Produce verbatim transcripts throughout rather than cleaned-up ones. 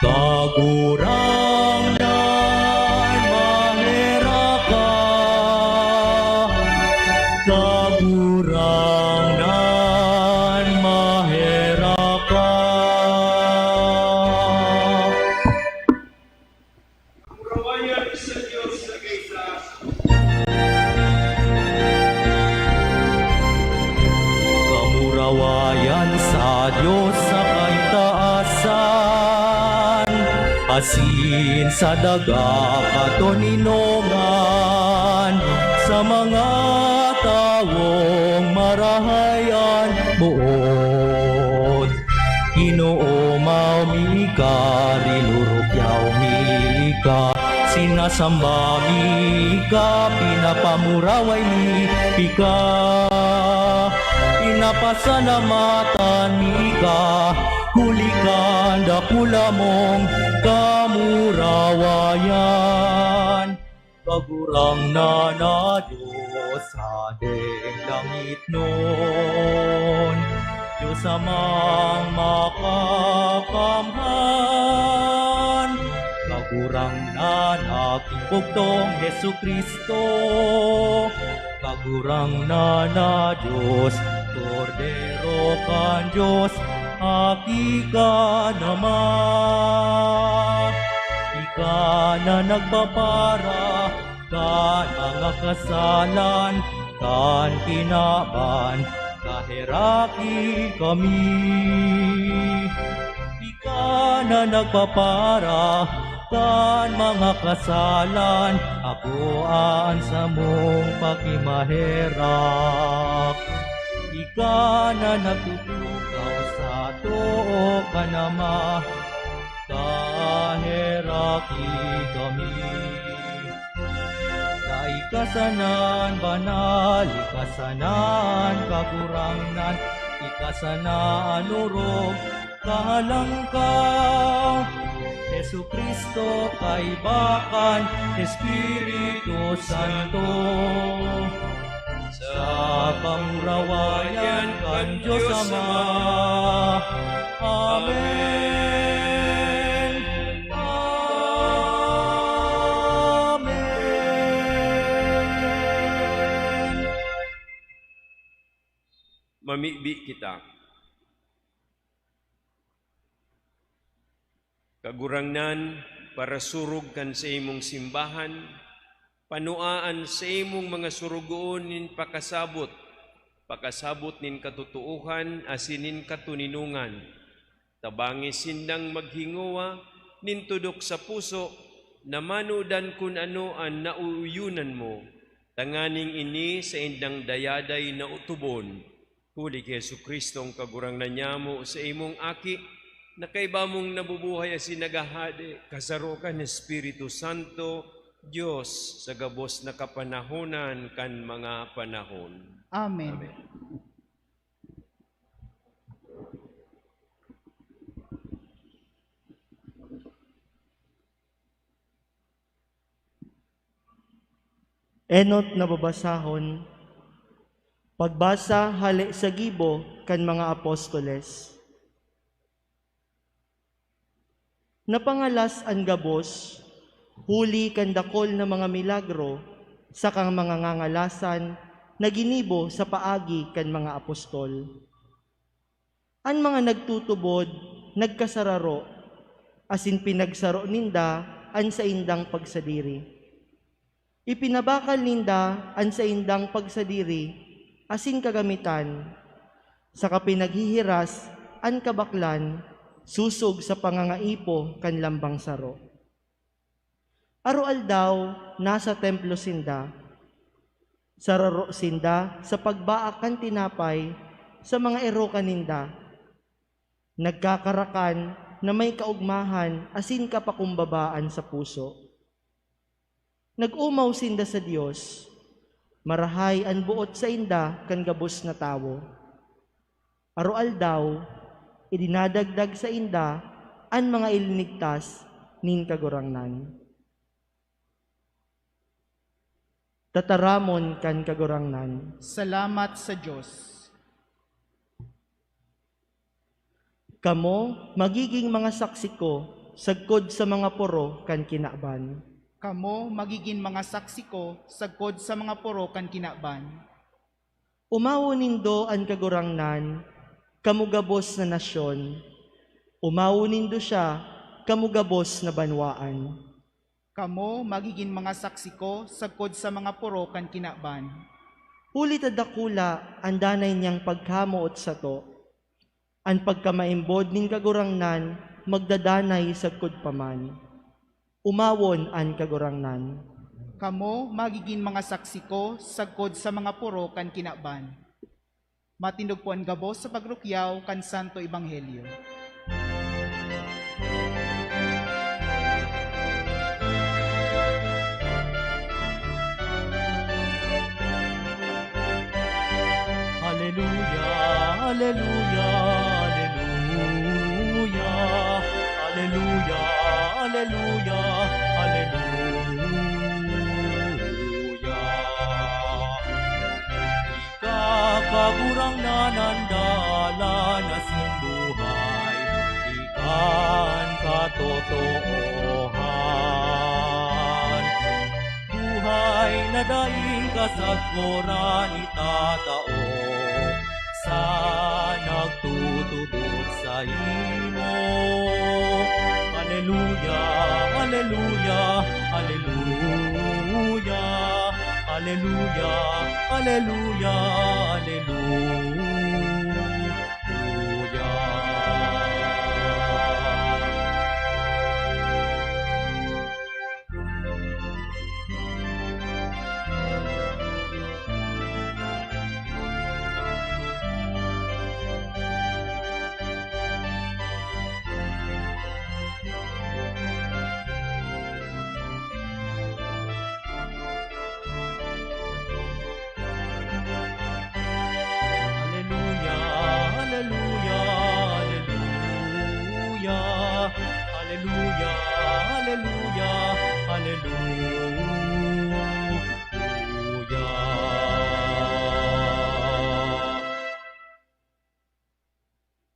Kagurangnan, maherak ka. Kagurangnan, maherak ka. Kamurawayan sa Diyos sa kaitaasan. Kamurawayan sa Diyos sa kaitaasan, asin sa daga katoninongan, sa mga tawong marahay an boot. Ginoo, maomi ka, rinurukyaw mi ka, sinasamba mi ka, pinapamuraway mi ka, pinapasalamatan mi ka, huli kan dakula mong kamurawayan. Kagurangnan na Dios, Hadeng langitnon, Dios Amang Makakamhan, Kagurangnan na Ginggugtong Jesu-Cristo, Kagurangnan na Dios, Kordero kan Dios, Aki ka naman. Ika na nagpapara kan mga kasalan kan kinaban, kaheraki kami. Ika na nagpapara kan mga kasalan, ako an samong pakimaherak. Ika na nagtutukaw sa too kan Ama, kaheraki kami. Dai ka sana an banal, ika sana an kagurangnan, ika sana an orog, kahalangkaw. Jesu-Cristo, kaiba kan Espiritu Santo, sa kamurawayan kan Dios Ama. Amen. Amen. Mamibi kita. Kagurangnan, parasurog kan saimong simbahan, panua an saimong mga sorogoon nin pakasabot, pakasabot nin katotoohan asin nin katoninongan. Tabangi sindang maghingowa nin tudok sa puso na manodan kun ano an naooyonan mo, tanganing ini saindang dayaday na otobon. Huli ki Jesu-Cristo, an Kagurangnan nyamo, sa imong Aki, na kaiba mong nabubuhay asin naghahade, kasaro kan Espiritu Santo, Dios, sa gabos na kapanahonan kan mga panahon. Amen. Amen. Enot na babasahon, pagbasa hale sa gibo kan mga apostoles. Napangalas an gabos, huli kan dakul na mga milagro saka mga ngangalasan na ginibo sa paagi kan mga apostol. An mga nagtutubod nagkasararo, asin pinagsaro ninda an saindang pagsadiri. Ipinabakal ninda an saindang pagsadiri asin kagamitan, saka pinaghihiras an kabaklan sosog sa pangangaipo kan lambang saro. Aroaldaw, nasa templo sinda. Sararo sinda sa pagbaak kan tinapay sa mga erokan ninda. Nagkakarakan na may kaogmahan asin kapakumbabaan sa puso. Nag-omaw sinda sa Dios. Marahay an boot sainda kan gabos na tawo. Aroaldaw, idinadagdag sainda an mga ilinigtas nin Kagurangnan. Tataramon kan Kagurangnan. Salamat sa Dios. Kamo magigin mga saksi ko sagkod sa mga poro kan kinaban. Kamo magigin mga saksi ko sagkod sa mga poro kan kinaban. Umawon nindo an Kagurangnan, kamo gabos na nasyon. Umawon nindo siya, kamo gabos na banwaan. Kamo magigin mga saksi ko sagkod sa mga poro kan kinaban. Huli ta dakula an danay niyang pagkamoot sato. An pagkamaimbod nin Kagurangnan magdadanay sagkod pa man. Umawon an Kagurangnan. Kamo magigin mga saksi ko sagkod sa mga poro kan kinaban. Matindog po an gabos sa pagrukyaw kan Santo Ebanghelyo. Haleluya, haleluya, haleluya. Haleluya, haleluya, haleluya. Ika, Kagurangnan, an dalan asin buhay, ika an katotoohan. Buhay na daing kasagkoran itatao sa nagtutubod saimo. Aleluya, aleluya, aleluya. Aleluya, aleluya, aleluya. Aleluya, aleluya, aleluya. Aleluya, aleluya, aleluya.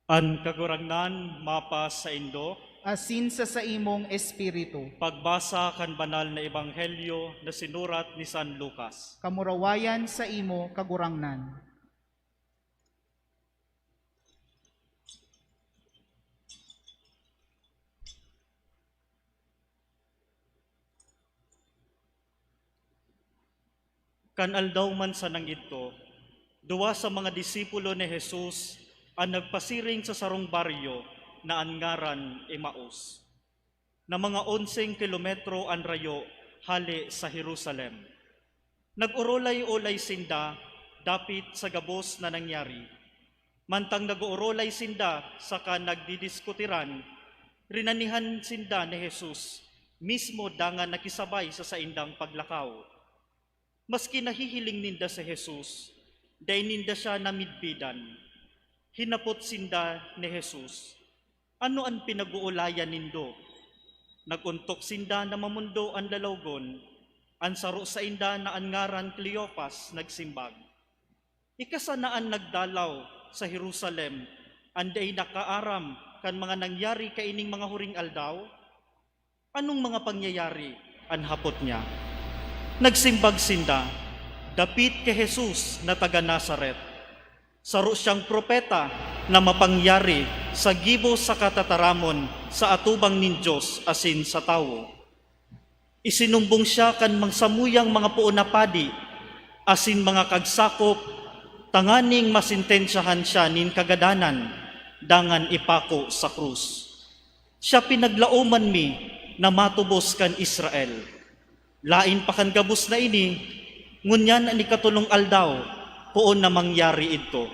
An Kagurangnan mapasaindo. Asin sa saimong espiritu. Pagbasa kan Banal na Ebanghelyo na sinurat ni San Lucas. Kamurawayan saimo, Kagurangnan. Kan aldaw man sanang idto, duwa sa mga disipulo ni Jesus an nagpasiring sa sarong baryo na an ngaran Emaus, na mga onseng kilometro an rayo hale sa Jerusalem. Nag-orolay-olay sinda dapit sa gabos na nangyari. Mantang nag-oorolay sinda saka nagdidiskutiran, rinanihan sinda ni Jesus mismo dangan nakisabay sa saindang paglakaw. Maski nahihiling ninda si Jesus, dai ninda siya namidbidan. Hinapot sinda ni Jesus, "Ano an pinag-oolayan nindo?" Nag-ontok sinda na mamondo an lalawgon. An saro sainda na an ngaran Cleofas nagsimbag, "Ika sana an nagdalaw sa Jerusalem an dai nakaaram kan mga nangyari kaining mga huring aldaw?" "Anong mga pangyayari?" an hapot niya. Nagsimbag sinda, "Dapit ki Jesus na taga Nazaret. Saro siyang propeta na mapangyari sa gibo saka tataramon sa atubang nin Dios asin sa tawo. Isinumbong siya kan mga samuyang mga poon na padi asin mga kagsakop tanganing masentensyahan siya nin kagadanan dangan ipako sa krus. Siya pinaglaoman mi na matubos kan Israel. Laen pa kan gabos na ini, ngunyan an ikatolong aldaw, poon na mangyari idto."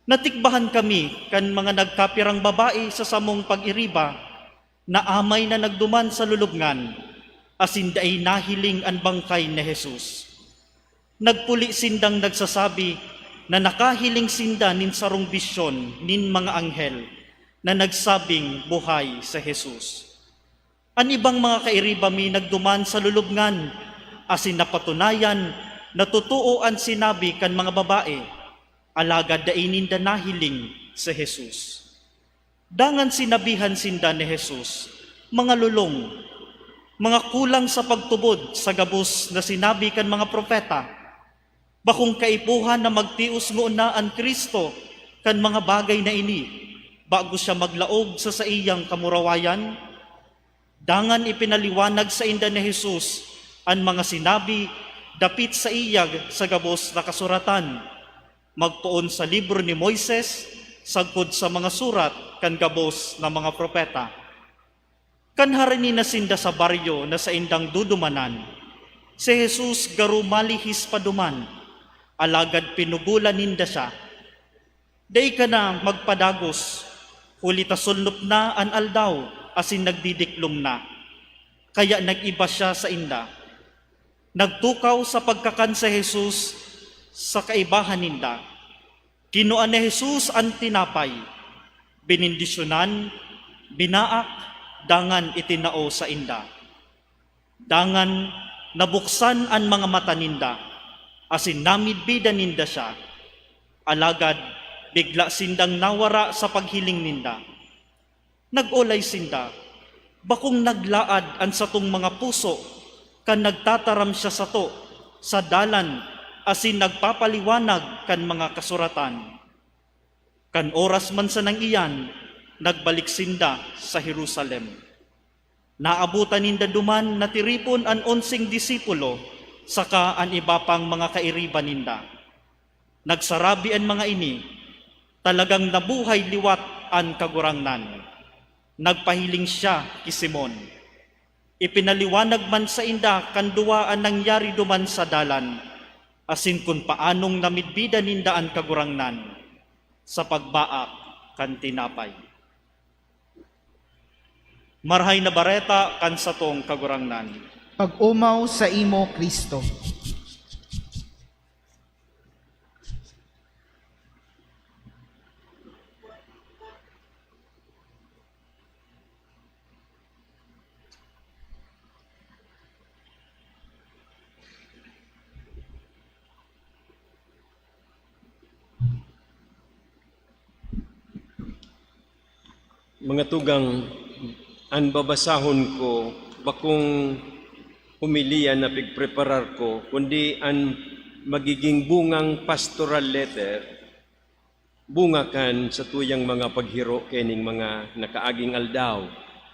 Natikbahan kami kan mga nagkapirang babae sa samong pag-iriba na amay na nagduman sa lulubngan, asin dai nahiling an bangkay ni Jesus. Nagpuli sindang nagsasabi na nakahiling sinda nin sarong bisyon nin mga anghel na nagsabing buhay si Jesus. An ibang mga kairiba mi nagduman sa lulubngan, asin napatunayan na totoo an sinabi kan mga babae, alagad dai ninda nahiling si Jesus. Dangan sinabihan sinda ni Jesus, "Mga lolong, mga kulang sa pagtubod sa gabos na sinabi kan mga propeta, bakong kaipuhan na magtios ngona an Cristo kan mga bagay na ini, bago siya maglaog sa saiyang kamurawayan?" Dangan ipinaliwanag sainda ni Jesus an mga sinabi dapit saiya sa gabos na kasuratan, magpoon sa libro ni Moises, sagkod sa mga surat kan gabos na mga propeta. Kan harani na sinda sa baryo na saindang dudumanan, si Jesus garo malihis pa duman, alagad pinugolan ninda siya, "Dai ka na magpadagos, huli ta solnop na an aldaw asin nagdidiklom na." Kaya nag-iba siya sainda. Nagtukaw sa pagkakan si Jesus sa kaibahan ninda. Kinua ni Jesus an tinapay, benendisyonan, binaak, dangan itinao sainda. Dangan nabuksan an mga mata ninda, asin namidbidan ninda siya. Alagad bigla sindang nawara sa paghiling ninda. Nag-olay sinda, "Bakong naglaad an satong mga puso kan nagtataram siya sato sa dalan asin nagpapaliwanag kan mga kasuratan." Kan oras man sanang iyan, nagbalik sinda sa Jerusalem. Naabotan ninda duman na tiripon an onseng disipulo saka an iba pang mga kairiba ninda. Nagsarabi an mga ini, "Talagang nabuhay liwat an Kagurangnan. Nagpahiling siya ki Simon." Ipinaliwanag man sainda kan duwa an nangyari duman sa dalan, asin kun paanong namidbidan ninda an Kagurangnan sa pagbaak kan tinapay. Marahay na Bareta kan satong Kagurangnan. Pag-omaw saimo, Cristo. Mga tugang, an babasahon ko, bakong homilya na pigpreparar ko, kundi an magiging bungang pastoral letter, bunga kan satuyang mga paghiro kaining mga nakaaging aldaw,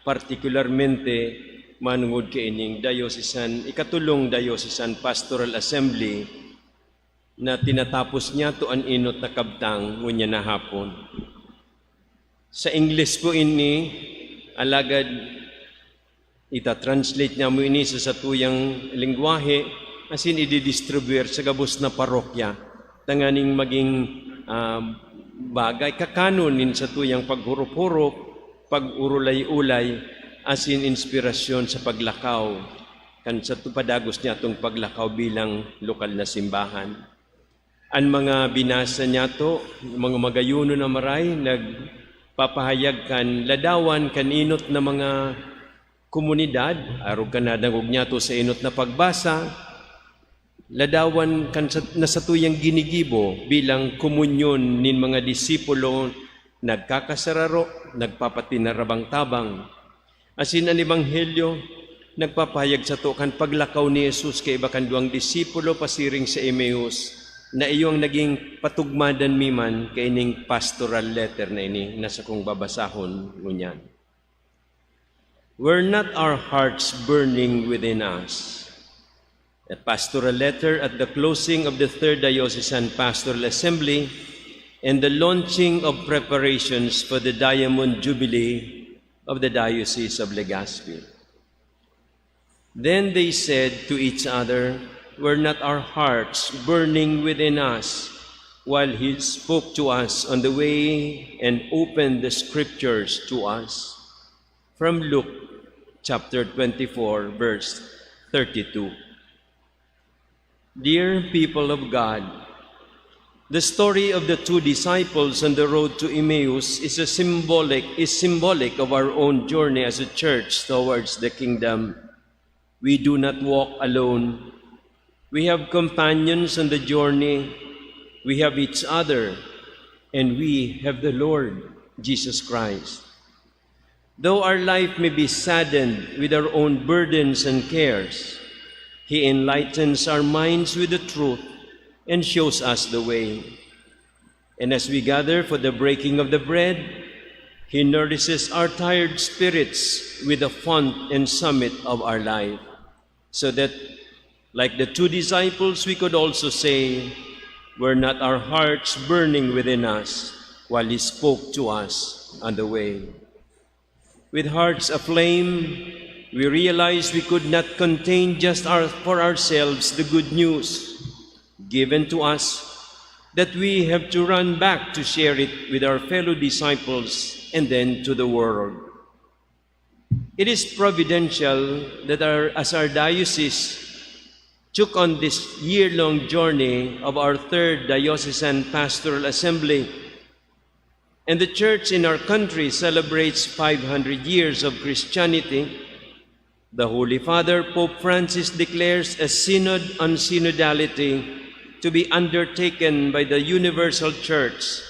partikularmente manongod kaining diocesan, ikatulong diocesan pastoral assembly, na tinatapos niyato an enot na kabtang ngunyan na hapon. Sa Ingles po ini, alagad ita-translate niamo ini sa satuyang lengwahe asin ididistribuir sa gabos na parokya tanganing magin, ah, bagay, kakanon nin satuyang paghurup-hurup, pag-urulay-ulay, asin inspirasyon sa paglakaw kan sa tu-, padagos niyatong paglakaw bilang lokal na simbahan. An mga binasa niyato, mga magayonon na maray, nagpapahayag kan ladawan kan enot na mga komunidad, arog kan nadangog niyato sa enot na pagbasa, ladawan kan sa, na satuyang ginigibo bilang komunyon nin mga disipulo, nagkakasararo, nagpapatinarabang-tabang. Asin an Ebanghelyo nagpapahayag sato kan paglakaw ni Jesus kaiba kan duwang disipulo pasiring sa Emmaus, na iyo an naging patugmadan mi man kaining pastoral letter na ini na sakong babasahon ngunyan. Were not our hearts burning within us? A pastoral letter at the closing of the Third Diocesan Pastoral Assembly and the launching of preparations for the Diamond Jubilee of the Diocese of Legazpi. Then they said to each other, "Were not our hearts burning within us while he spoke to us on the way and opened the scriptures to us?" From Luke chapter twenty-four, verse thirty-two. Dear people of God, the story of the two disciples on the road to Emmaus is a symbolic, is symbolic of our own journey as a church towards the kingdom. We do not walk alone. We have companions on the journey. We have each other, and we have the Lord. Jesus Christ. Though our life may be saddened with our own burdens and cares, He enlightens our minds with the truth and shows us the way. And as we gather for the breaking of the bread, He nourishes our tired spirits with the font and summit of our life, so that, like the two disciples, we could also say, "Were not our hearts burning within us while He spoke to us on the way?" With hearts aflame, we realize we could not contain just our, for ourselves the good news given to us, that we have to run back to share it with our fellow disciples and then to the world. It is providential that our, as our diocese took on this year-long journey of our third diocesan pastoral assembly, and the church in our country celebrates five hundred years of Christianity, the Holy Father, Pope Francis, declares a synod on synodality to be undertaken by the universal church,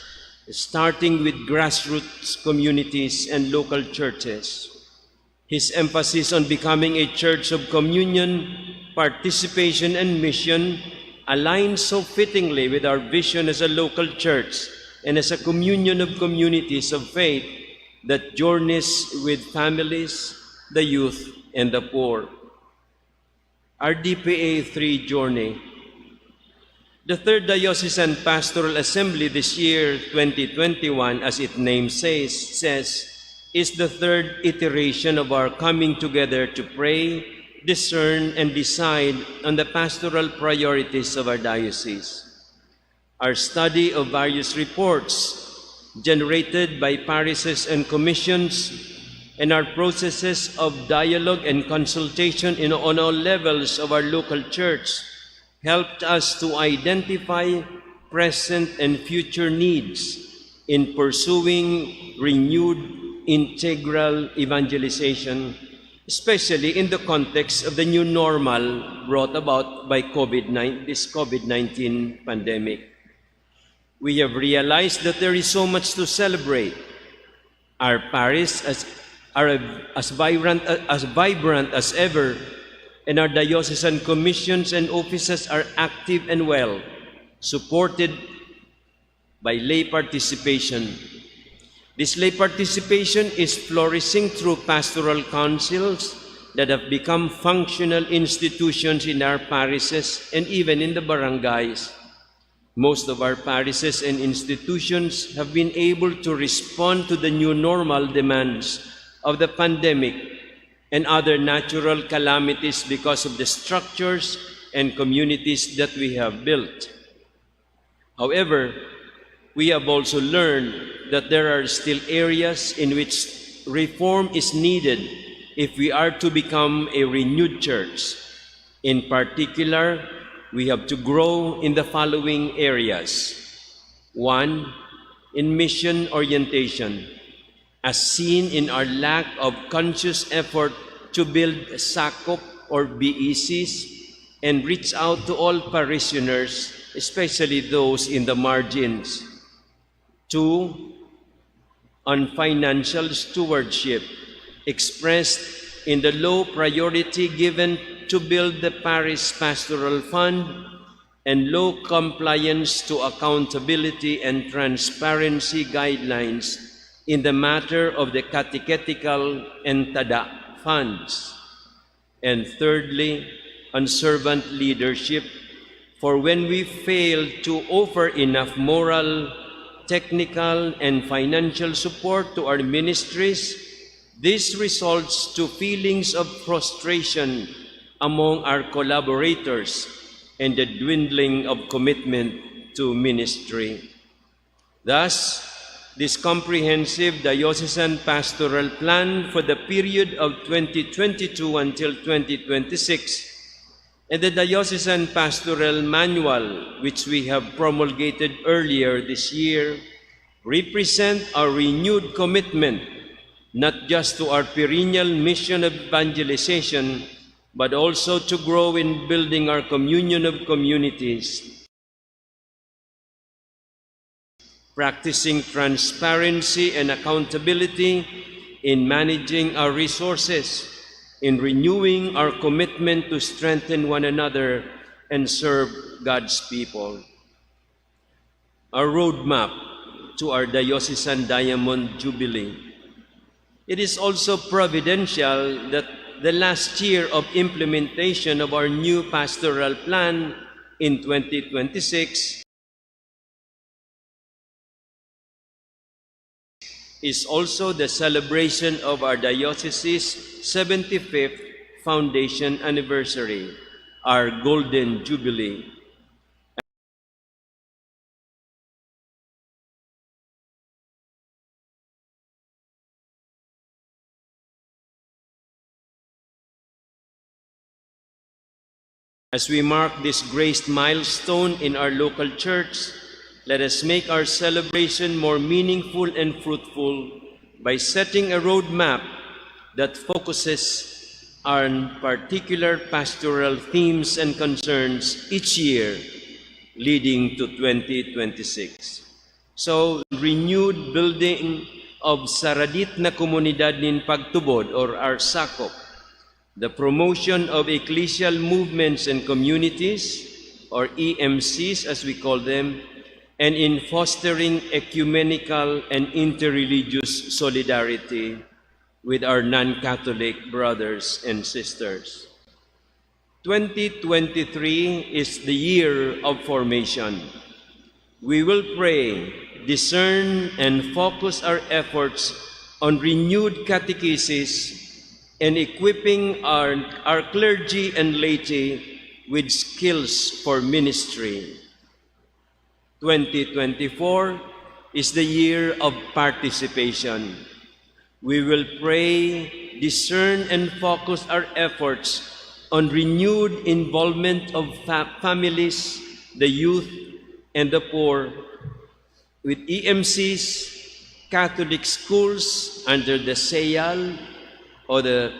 starting with grassroots communities and local churches. His emphasis on becoming a church of communion, participation, and mission aligns so fittingly with our vision as a local church and as a communion of communities of faith that journeys with families, the youth, and the poor. Our D P A three journey. The Third Diocesan Pastoral Assembly this year, twenty twenty-one, as its name says, says, is the third iteration of our coming together to pray, discern, and decide on the pastoral priorities of our diocese. Our study of various reports generated by parishes and commissions, and our processes of dialogue and consultation in, on all levels of our local church helped us to identify present and future needs in pursuing renewed integral evangelization, especially in the context of the new normal brought about by COVID-19, this COVID-19 pandemic. We have realized that there is so much to celebrate. Our parish as, are as vibrant, as vibrant as ever, and our diocesan commissions and offices are active and well supported by lay participation. This lay participation is flourishing through pastoral councils that have become functional institutions in our parishes and even in the barangays. Most of our parishes and institutions have been able to respond to the new normal demands of the pandemic and other natural calamities because of the structures and communities that we have built. However, we have also learned that there are still areas in which reform is needed if we are to become a renewed church. In particular, we have to grow in the following areas. One, in mission orientation, as seen in our lack of conscious effort to build SACOP or B E Cs and reach out to all parishioners, especially those in the margins. Two, on financial stewardship, expressed in the low priority given to build the parish pastoral fund and low compliance to accountability and transparency guidelines in the matter of the catechetical and tada funds. And thirdly, on servant leadership, for when we fail to offer enough moral, technical, and financial support to our ministries, this results to feelings of frustration among our collaborators and the dwindling of commitment to ministry. Thus, this comprehensive diocesan pastoral plan for the period of twenty twenty-two until twenty twenty-six and the diocesan pastoral manual, which we have promulgated earlier this year, represent our renewed commitment not just to our perennial mission of evangelization, but also to grow in building our communion of communities. practicing transparency and accountability in managing our resources, in renewing our commitment to strengthen one another and serve God's people. Our roadmap to our Diocesan Diamond Jubilee. It is also providential that the last year of implementation of our new pastoral plan in twenty twenty-six is also the celebration of our diocese's seventy-fifth foundation anniversary, our Golden Jubilee. As we mark this graced milestone in our local church, let us make our celebration more meaningful and fruitful by setting a roadmap that focuses on particular pastoral themes and concerns each year leading to twenty twenty-six. So, renewed building of saradit na komunidad nin pagtubod or our sakop, the promotion of ecclesial movements and communities, or E M Cs as we call them, and in fostering ecumenical and interreligious solidarity with our non-Catholic brothers and sisters. Twenty twenty-three is the year of formation. We will pray, discern, and focus our efforts on renewed catechesis and equipping our, our clergy and laity with skills for ministry. Twenty twenty-four is the year of participation. We will pray, discern, and focus our efforts on renewed involvement of fa-, families, the youth, and the poor with E M Cs, Catholic schools under the SEAL or the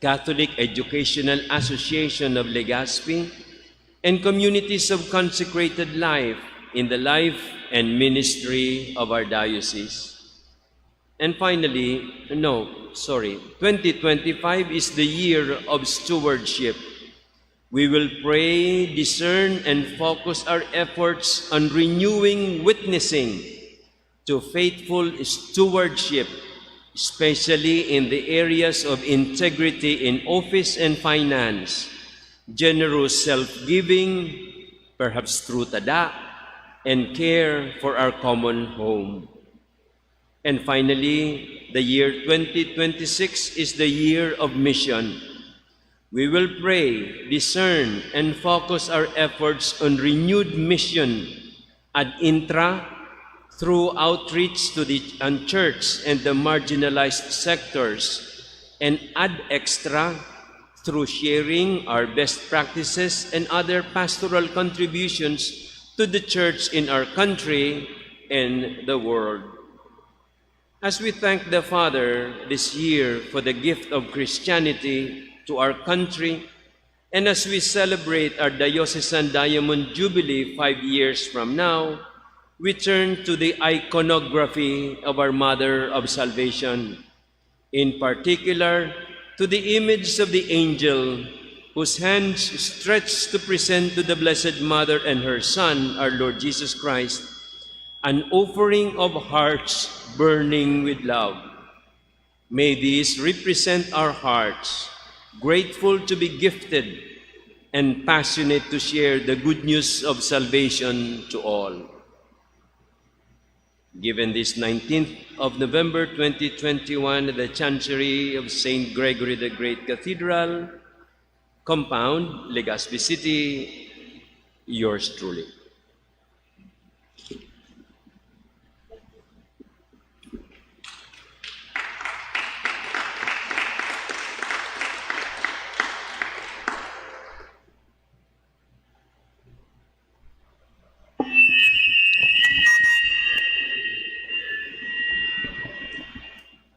Catholic Educational Association of Legazpi, and communities of consecrated life in the life and ministry of our diocese. And finally, no, sorry, twenty twenty-five is the year of stewardship. We will pray, discern, and focus our efforts on renewing witnessing to faithful stewardship, especially in the areas of integrity in office and finance, generous self-giving, perhaps through tada, and care for our common home. And finally, the year twenty twenty-six is the year of mission. We will pray, discern, and focus our efforts on renewed mission ad intra through outreach to the unchurched and the marginalized sectors, and ad extra through sharing our best practices and other pastoral contributions to the church in our country and the world. As we thank the Father this year for the gift of Christianity to our country, and as we celebrate our Diocesan Diamond Jubilee five years from now, we turn to the iconography of our Mother of Salvation, in particular to the image of the angel whose hands stretched to present to the Blessed Mother and her Son, our Lord Jesus Christ, an offering of hearts burning with love. May these represent our hearts, grateful to be gifted and passionate to share the good news of salvation to all. Given this nineteenth of November twenty twenty-one at the Chancery of Saint Gregory the Great Cathedral, Compound, Legazpi City, yours truly.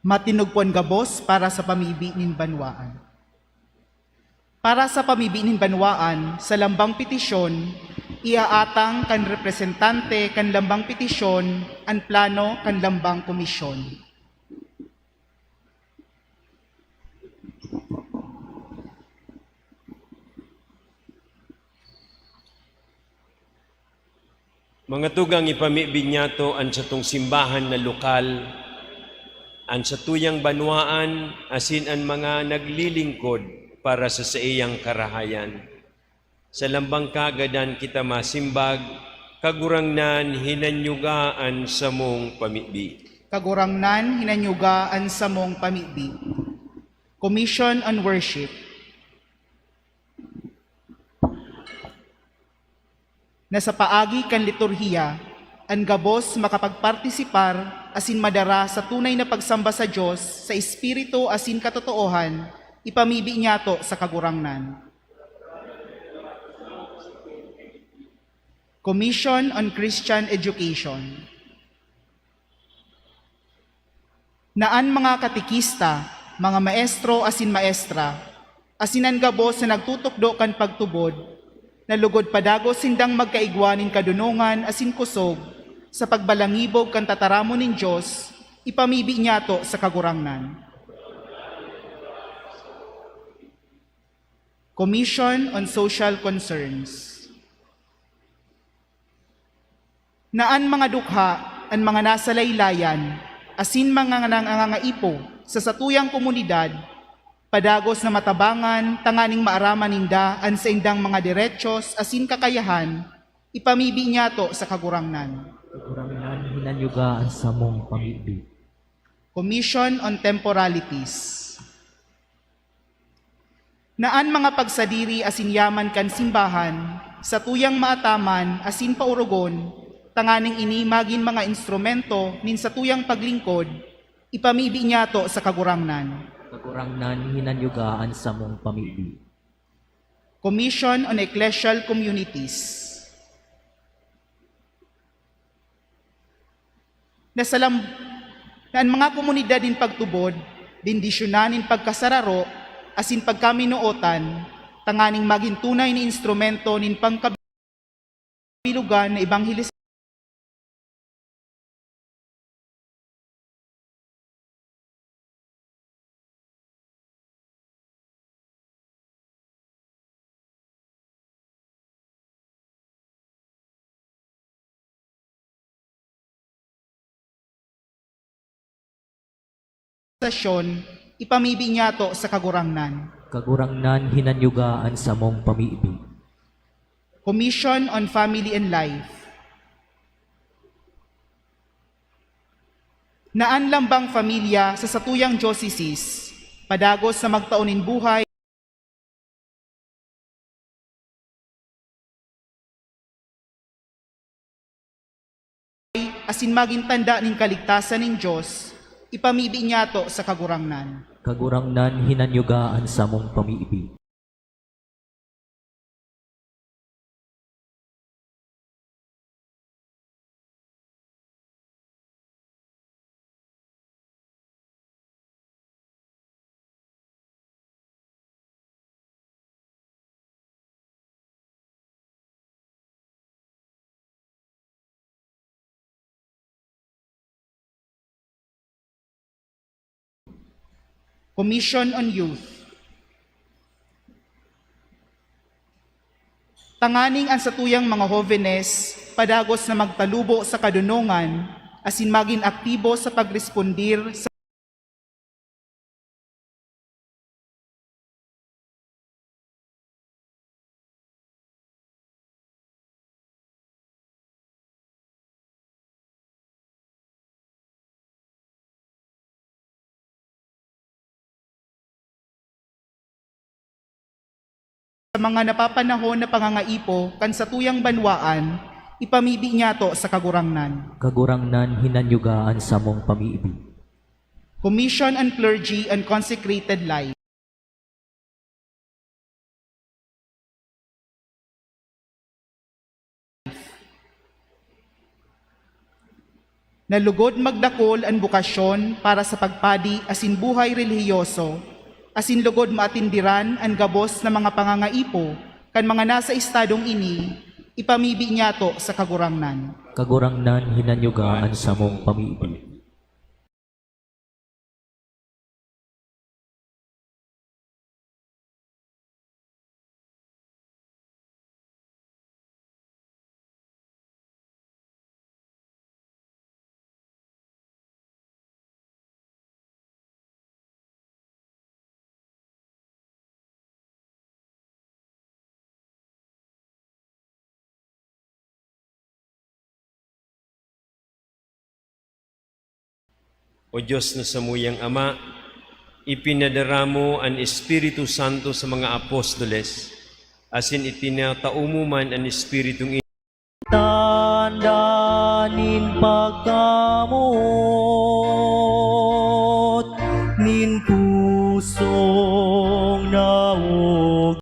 Matinogpon gabos para sa pamibi nin banwaan. Para sa pamibi nin banwaan, sa lambang petisyon, Iaatang kan representante kan lambang petisyon an plano kan lambang komisyon. Mga tugang, ipamibi niyato an satong simbahan na lokal, an satuyang banwaan, asin an mga naglilingkod para sa saiyang karahayan. Sa lambang kagadan kita masimbag, Kagurangnan, hinanyuga an samong pamibi. Kagurangnan, hinanyuga an samong pamibi. Commission on Worship. Na sa paagi kan liturhiya, an gabos makapagpartisipar asin madara sa tunay na pagsamba sa Dios sa espiritu asin katotoohan, ipamibi niyato sa Kagurangnan. Commission on Christian Education. Na an mga katekista, mga maestro asin maestra, asin an gabos na nagtutukdo kan pagtubod, na lugod padagos sindang magkaigwa nin kadonongan asin kosog sa pagbalangibog kan tataramon nin Dios, ipamibi niyato sa Kagurangnan. Commission on Social Concerns. Na an mga dukha, an mga nasa laylayan, asin mga nangangaipo sa satuyang komunidad, padagos na matabangan tanganing maaraman ninda an saindang mga derechos asin kakayahan, ipamibi niyato sa Kagurangnan. Kagurangnan, hinanyuga an samong pamibi. Commission on Temporalities. Na an mga pagsadiri asin yaman kan simbahan satuyang maataman asin paorogon, tanganing ini magin mga instrumento nin satuyang paglingkod, ipamibi niyato sa Kagurangnan. Kagurangnan, hinanyuga an samong pamibi. Commission on Ecclesial Communities. Na sa lam-, na an mga komunidad nin pagtubod, bendisyonan nin pagkasararo asin pagkaminootan, tanganing magin tunay na instrumento nin pangkabilugan na ebanghelis-, sasyon, ipamibi niyato sa Kagurangnan. Kagurangnan, hinanyuga an samong pamibi. Commission on Family and Life. Na an lambang pamilya sa satuyang diocese, padagos na magtao nin buhay, asin magin tanda nin kaligtasan nin Dios, ipamibi niyato sa Kagurangnan. Kagurangnan, hinanyuga an samong pamibi. Commission on Youth. Tanganing an satuyang mga hovenes padagos na magtalubo sa kadonongan asin magin aktibo sa pagrespondir sa sa mga napapanahon na pangangaipo kan satuyang banwaan, ipamibi niyato sa Kagurangnan. Kagurangnan, hinanyuga an samong pamibi. Commission on Clergy and Consecrated Life. Na lugod magdakul an bokasyon para sa pagpadi asin buhay relihiyoso, asin lugod maatenderan an gabos na mga pangangaipo kan mga nasa estadong ini, Ipamibi niyato sa Kagurangnan. Kagurangnan, hinanyuga an samong pamibi. O Dios na samuyang Ama, ipinadara mo an Espiritu Santo sa mga apostoles, asin itinatao mo man an Espiritong ini. Tanda nin pagkamoot nin pusong naog.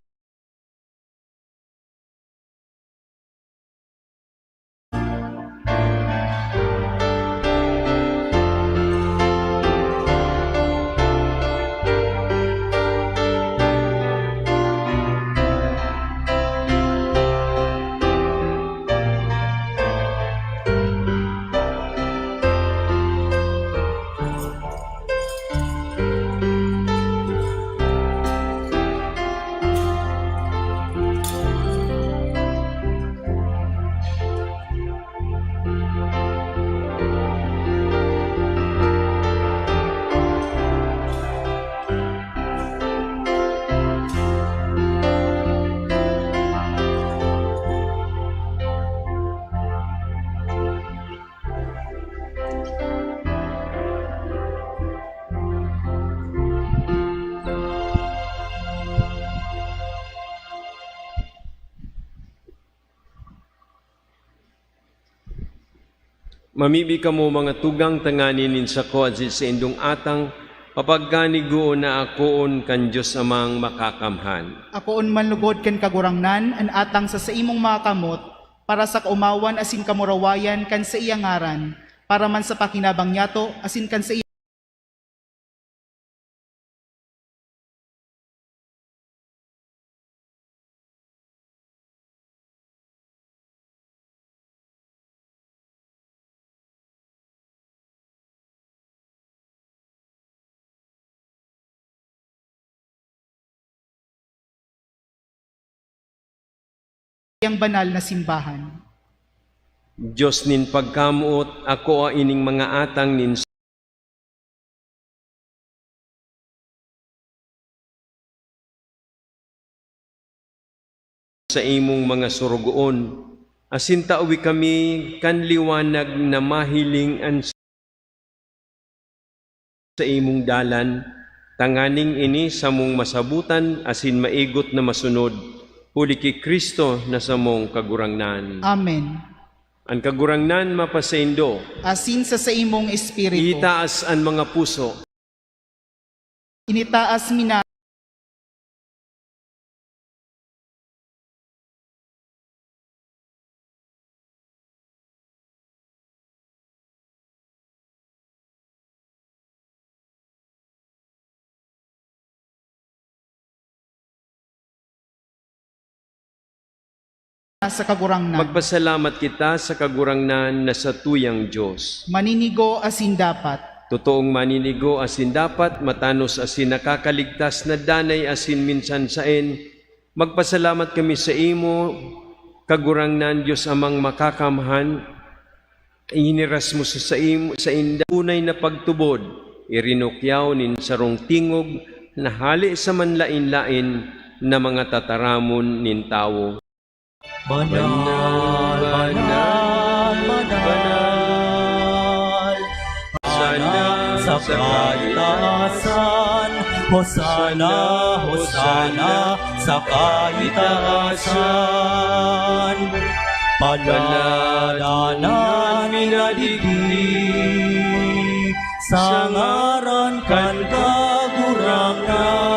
Mamibi kamo, mga tugang, tanganing nin sako asin saindong atang, papagkanigoon na akoon kan Dios Amang Makakamhan. Akoon man lugod kan Kagurangnan an atang sa saimong mga kamot, para sa kaomawan asin kamurawayan kan saiyang ngaran, para man sa pakinabang niyato asin kan saiyang yang banal na simbahan. Dios nin pagkamoot, akoa ining mga atang nin saimong mga sorogoon, asin tawi kami kan liwanag na mahiling an saimong dalan, tanganing ini samong masabotan asin maigot na masunod, huli ki Cristo na samong Kagurangnan. Amen. An Kagurangnan mapasaindo. Asin sa saimong espiritu. Itaas an mga puso. Initaas mi na. Sa Kagurangnan. Magpasalamat kita sa Kagurangnan na satuyang Dios. Maninigo asin dapat. Totoong maninigo asin dapat, matanos asin nakakaligtas na danay asin minsan saen, magpasalamat kami saimo, Kagurangnan, Dios Amang Makakamhan, Ihiniras mo sa saim-, sainda tunay na pagtubod, irinukyaw nin sarong tingog na hale sa manlaen-laen na mga tataramon nin tawo. Banal, banal, banal, Hosana sa kaitaasan, Hosana, Hosana sa kaitaasan. Paladanan mi na digdi sa ngaran kan Kagurangnan.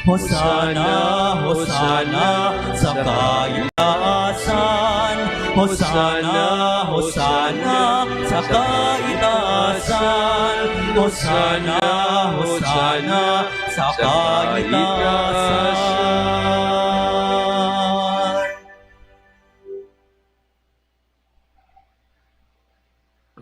Hosana, Hosana sa kaitaasan. Hosana, Hosana sa kaitaasan. Hosana, Hosana sa kaitaasan.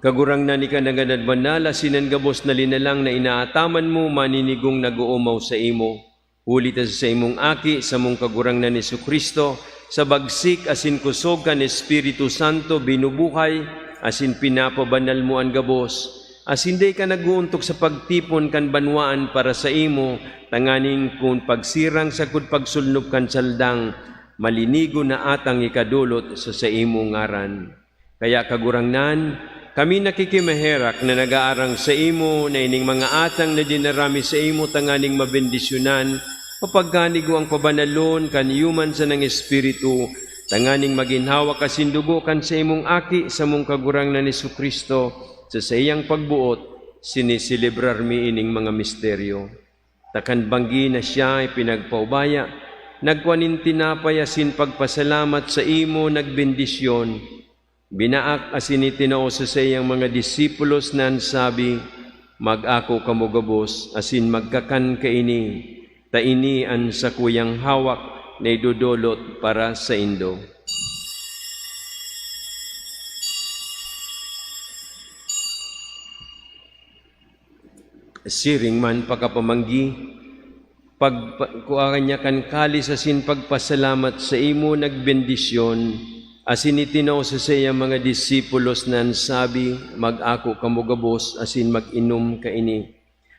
Kagurangnan, ika na ngadan banal, asin an gabos na linalang na inaataman mo maninigong nag-oomaw saimo. Huli ta sa saimong Aki, samong Kagurangnan Jesu-Cristo, sa bagsik asin kusog kan Espiritu Santo, binubuhay asin pinapabanal mo an gabos, asin dai ka nag-oontok sa pagtipon kan banwaan para saimo, tanganing kun pagsirang sagkod pagsulnop kan saldang, malinigo na atang ikadolot sa saimong ngaran. Kaya, Kagurangnan, kami nakikimaherak na nag-aarang saimo na ining mga atang na dinara mi saimo tanganing mabendisyonan, mapagkanigo ang pabanalon kan iyo man sanang Espiritu, tanganing magin hawak asin dugo kan saimong Aki, samong Kagurangnan Jesu-Cristo, sa saiyang pagboot, siniselebrar mi ining mga misteryo. Ta kan banggi na siya ipinagpaubaya, nagkua nin tinapay asin pagpasalamat saimo, nagbendisyon, binaak asin itinao sa saiyang mga disipulos na an sabi, "Mag-ako kamo gabos asin magkakan kaini, ta ini an sakuyang hawak na idodolot para saindo." Siring man pakapamanggi, pagpa-, kua niya kan kalis asin pagpasalamat saimo, nagbendisyon, asin itinao sa saiyang mga disipulos na an sabi, "Mag-ako kamo gabos asin mag-inom kaini.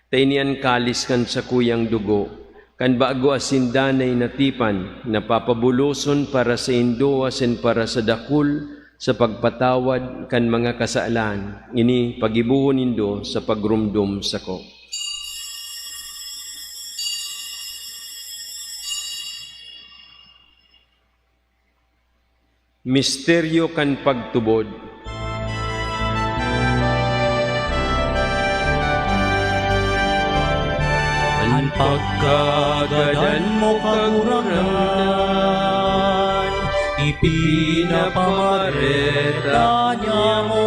Ta ini an kalis kan sakuyang dugo, kan bago asin danay na tipan, na papabuloson para saindo asin para sa dakul sa pagpatawad kan mga kasalan. Ini pagibohon nindo sa pagromdom sako." Misteryo kan pagtubod. An pagkagadan mo, Kagurangnan, ipinapamareta niamo.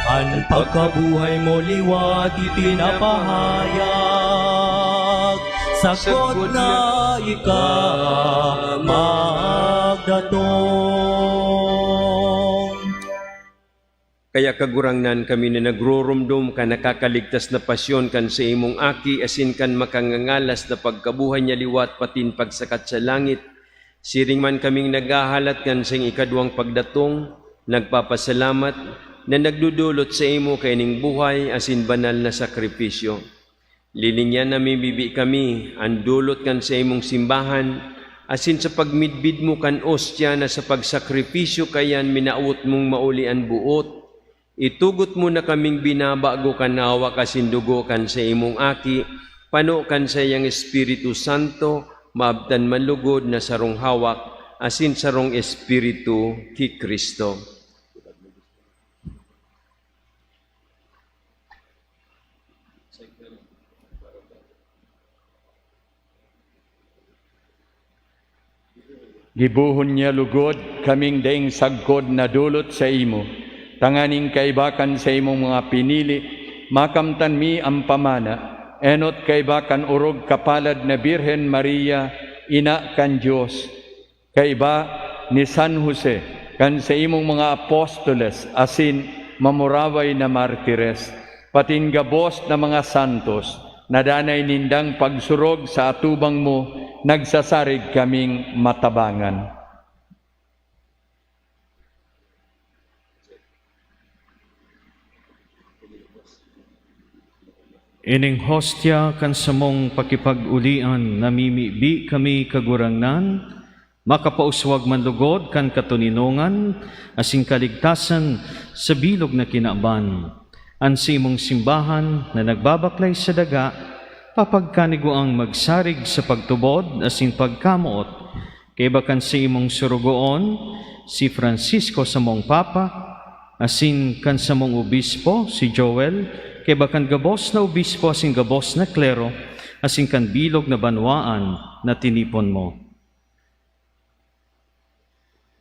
An pagkabuhay mo liwat ipinapahayag, sagkod na ika magdatong. Kaya, Kagurangnan, kami na nagroromdom kan nakakaligtas na pasyon kan saimong Aki asin kan makangangalas na pagkabuhay niya liwat patin pagsakat sa langit, siring man kaming naghahalat kan saiyang ikaduwang pagdatong, nagpapasalamat na nagdodolot saimo kaining buhay asin banal na sakripisyo. Liningyan na mimibi kami an dolot kan saimong simbahan, asin sa pagmidbid mo kan ostya na sa pagsakripisyo kaiyan minawot mong mauli an boot, itugot mo na kaming binabago kan hawak asin dugo kan saimong Aki, pano kan saiyang Espiritu Santo, maabtan man lugod na sarong hawak asin sarong Espiritu ki Cristo. Gibohon niya lugod kaming daing sagkod na dolot saimo, tanganing kaiba kan saimong mga pinili, makamtan mi an pamana, enot kaiba kan orog kapalad na Birhen Maria, Ina kan Dios, kaiba ni San Jose, kan saimong mga apostoles asin mamuraway na martires, patin gabos na mga santos, na danay nindang pagsurog sa atubang mo, nagsasarig kaming matabangan. Ining hostya kan samong pakipag-olian namimibi kami, Kagurangnan, makapauswag man lugod kan katoninongan asin kaligtasan sa bilog na kinaban. An saimong simbahan na nagbabaklay sa daga, papagkaniguang magsarig sa pagtubod asin pagkamoot, kaiba kan saimong sorogoon, si Francisco, samong Papa, asin kan samong obispo, si Joel, kaiba kan gabos na obispo asin gabos na klero, asin kan bilog na banwaan na tinipon mo.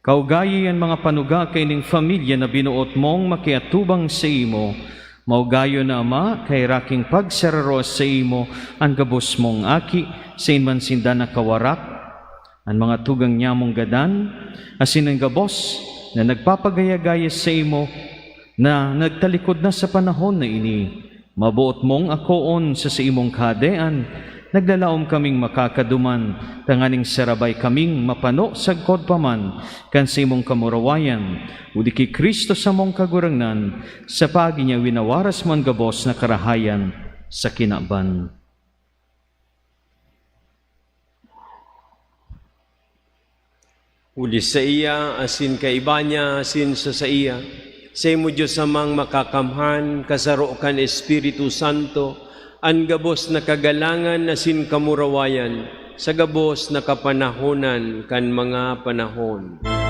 Kaugayi an mga panuga kaining familya na binoot mong makiatubang saimo. Maugayon na, Ama, kaheraki nin pagsararo saimo an gabos mong aki, saen man sinda nakawarak. An mga tugang niyamong gadan, asin an gabos na nagpapagaya-gaya saimo, na nagtalikod na sa panahon na ini, maboot mong akoon sa saimong Kahadean, naglalaom kaming makakaduman, tanganing sarabay kaming mapano sagkod pa man kan saimong kamurawayan, uli ki Cristo samong Kagurangnan, sa paagi niya winawaras mo an gabos na karahayan sa kinaban. Huli saiya, asin kaiba niya, asin sa saiya, saimo Dios Amang makakamhan, kasaro kan Espiritu Santo, an gabos na kagalangan asin kamurawayan, sa gabos na kapanahonan kan mga panahon. Amen.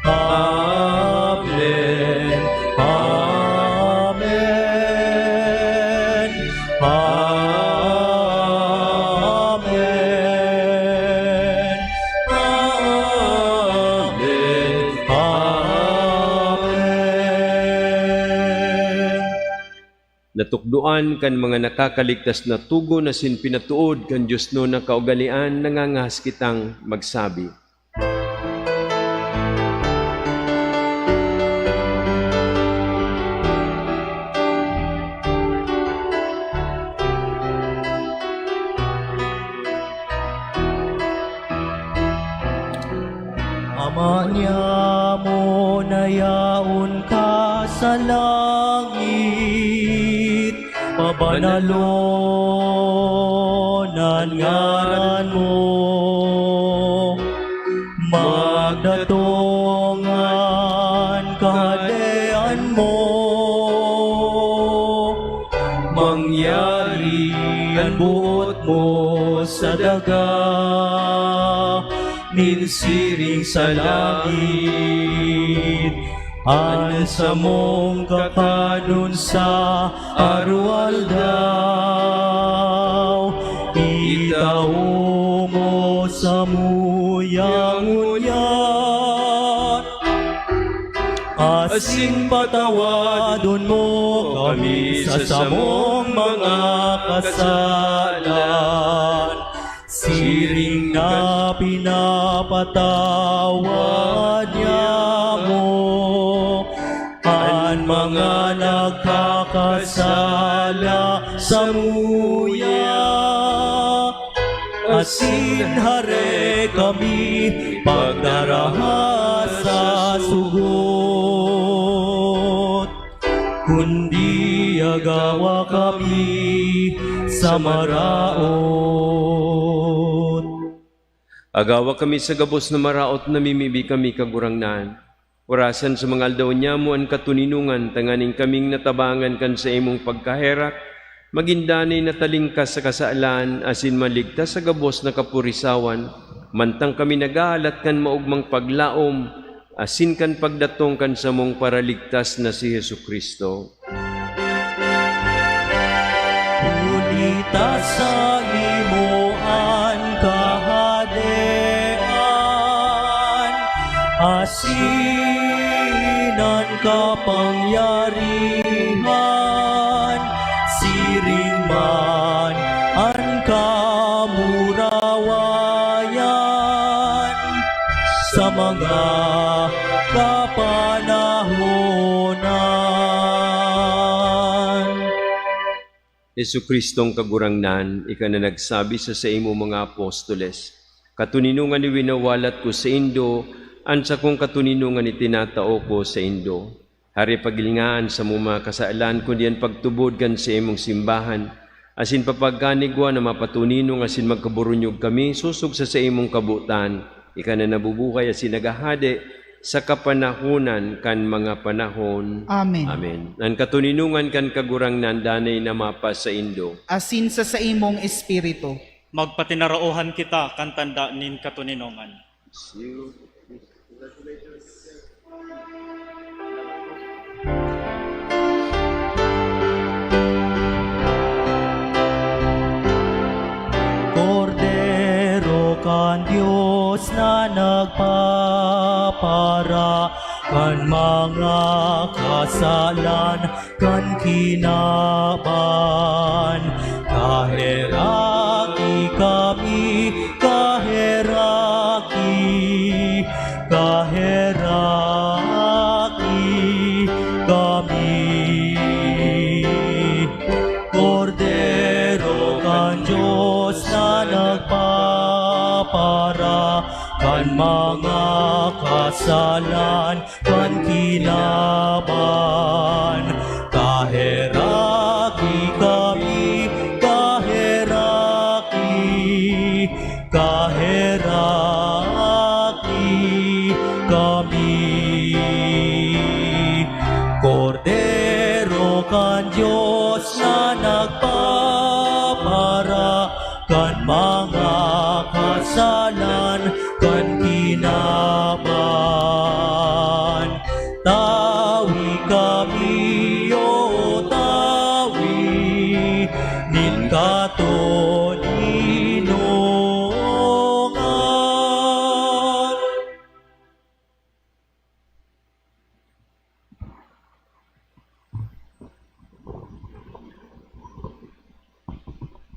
Amen. Amen. Amen. Amen. Amen. Natukdoan kan mga nakakaligtas na togon asin pinatood kan diosnon na kaugalean, nangangahas kitang magsabi. Ama niamo na yaon ka sa langit, pabanalon an ngaran mo. Magdatong an kahadean mo. Mangyari an boot mo sa daga, nin siring sa langit. An samong kakanon sa aroaldaw, itao mo samuya ngunyan. Asin patawadon mo kami sa samong mga kasalan, siring na pinapatawad niamo an mga nagkakasala samuya. Asin hare kami pagdaraha sa sugot, kundi agawa kami sa maraot. Agawa kami sa gabos na maraot, namimibi kami, Kagurangnan. Orasan sa mga aldaw niamo an katoninongan, tanganing kaming natabangan kan saimong pagkaherak, magin danay na talingkas sa kasalan, asin maligtas sa gabos na kapurisawan, mantang kami naghahalat kan maogmang paglaom, asin kan pagdatong kan samong Paraligtas na si Jesu-Cristo. Huli ta saimo an kahadean, asin an kapangyarihan, siring man an kamurawayan sa mga kapanahonan. Jesu-Cristong Kagurangnan, ika na nagsabi sa saimong mga apostoles, "Katoninongan iwinawalat ko saindo, an sakong katoninongan itinatao ko saindo." Hare, pagilngaan samo mga kasalan, kundi an pagtubod kan saimong simbahan, asin papagkanigwa na mapatoninong asin magkaburunyog kami sosog sa saimong kabotan. Ika na nabubuhay asin naghahade sa kapanahonan kan mga panahon. Amen. Amen. An katoninongan kan Kagurangnan danay na mapasaindo. Asin sa saimong espiritu. Magpatinaraohan kita kan tanda nin katoninongan. Kordero kan Dios na nagpapara kan mga kasalan kan kinaban. Kaheraki kami, kaheraki, kaheraki kami. Kordero kan Dios na nagpapara kan mga kasalan kan kinaban. Kaheraki kami, kaheraki, kaheraki kami. Kordero kan Dios na nagpapara kan mga kasalan kan kinaban. Tawi kami, o tawi, nin katoninongan.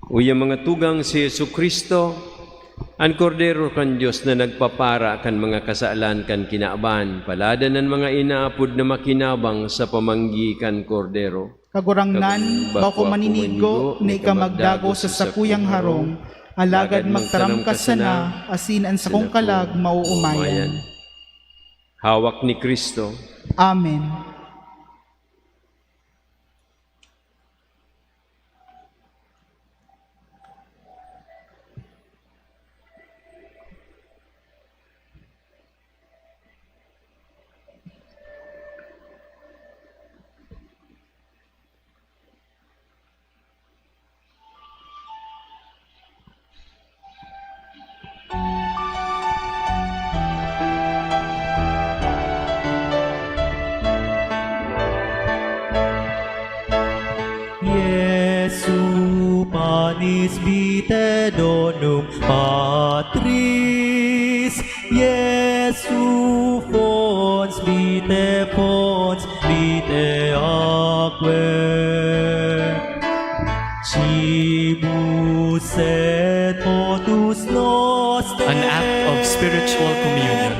Uya, mga tugang, si Jesu-Cristo, an Kordero kan Dios na nagpapara kan mga kasalan kan kinaban. Paladan an mga inaapod na makinabang sa pamanggi kan Kordero. Kagurangnan, bako maninigo na ika magdagos sa sakuyang harong, alagad magtaram ka sana, asin an sakong kalag maoomayan. Hawak ni Cristo. Amen. Jesu panis vite donum patris, Jesu fons vite fons vite aquae. Cibus et potus noster. An act of spiritual communion.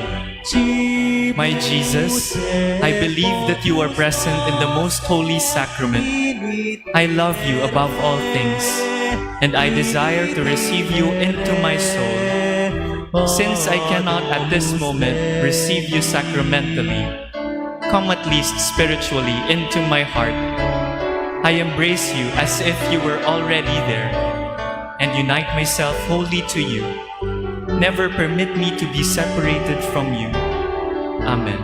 My Jesus, I believe that you are present in the most holy sacrament. I love you above all things, and I desire to receive you into my soul. Since I cannot at this moment receive you sacramentally, come at least spiritually into my heart. I embrace you as if you were already there, and unite myself wholly to you. Never permit me to be separated from you. Amen.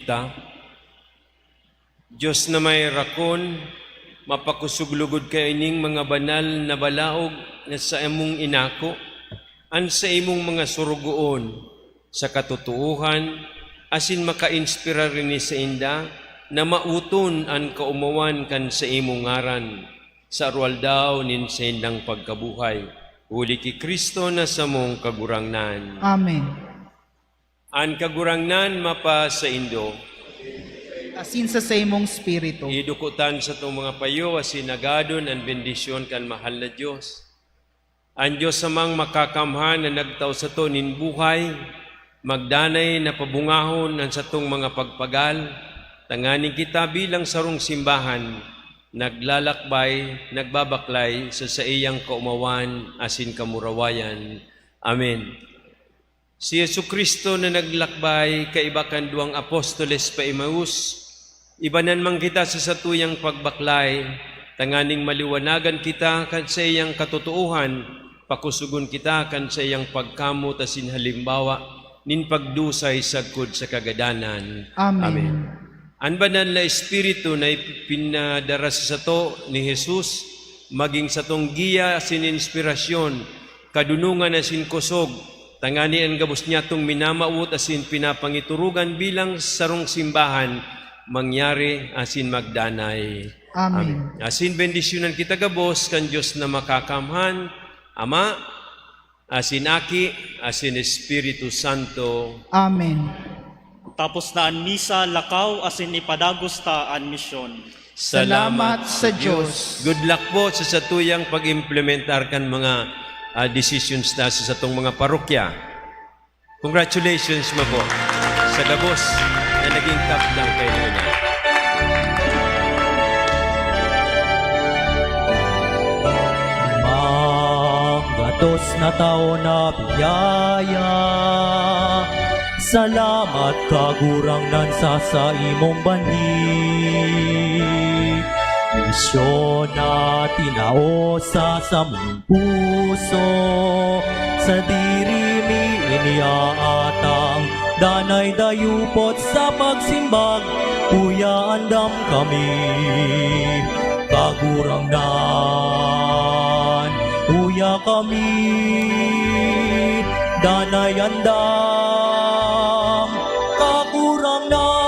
Ta, Dios na may rakon, mapakusog lugod kaining mga banal na balaog na saimong inako, an saimong mga sorogoon, sa katotoohan, asin makainspirar ini sainda na maoton an kaomawan kan saimong ngaran sa aroaldaw nin saindang pagkabuhay, huli ki Cristo na samong Kagurangnan. Amen. An Kagurangnan mapasaindo. Asin sa saimong espiritu. Iduko ta an satong mga payo asin agadon an bendisyon kan mahal na Dios. An Dios Amang Makakamhan na nagtao sato nin buhay, magdanay na pabungahon an satong mga pagpagal, tanganing kita bilang sarong simbahan, naglalakbay, nagbabaklay sa saiyang kaomawan asin kamurawayan. Amen. Si Jesu-Cristo na naglakbay kaiba kan duwang apostoles pa Emmaus, ibanan man kita sa satuyang pagbaklay, tanganing maliwanagan kita kan saiyang katotoohan, pakusugon kita kan saiyang pagkamot asin halimbawa nin pagdusay sagkod sa kagadanan. Amen. Amen. An Banal na Espiritu na ipinadara sa sato ni Jesus, magin satong giya asin inspirasyon, kadunongan asin kosog, tangani an gabos niyatong minamawot asin pinapangiturugan bilang sarong simbahan, mangyari asin magdanay. Amen. Amen. Asin bendisyonan kita gabos kan Dios na Makakamhan, Ama, asin Aki, asin Espiritu Santo. Amen. Tapos na an misa, lakaw asin ipadagos ta an misyon. Salamat sa Dios. Good luck po sa satuyang pag-implementar kan mga, ah, decisions na sa satong mga parokya. Congratulations man po sa gabos na naging tapdang kayo na. Manggatos na taon na biyaya. Salamat, Kagurangnan, sa saimong banhi. Misyon na tinao sa samong puso, sadiri mi iniaatang, danay dayupot sa pagsimbag, uya andam kami, Kagurangnan, uya kami, danay andam, Kagurangnan.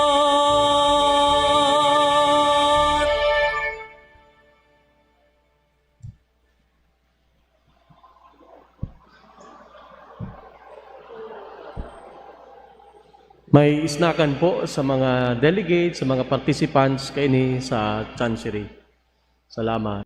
May isnakan po sa mga delegates, sa mga participants kaini sa Chancery. Salamat.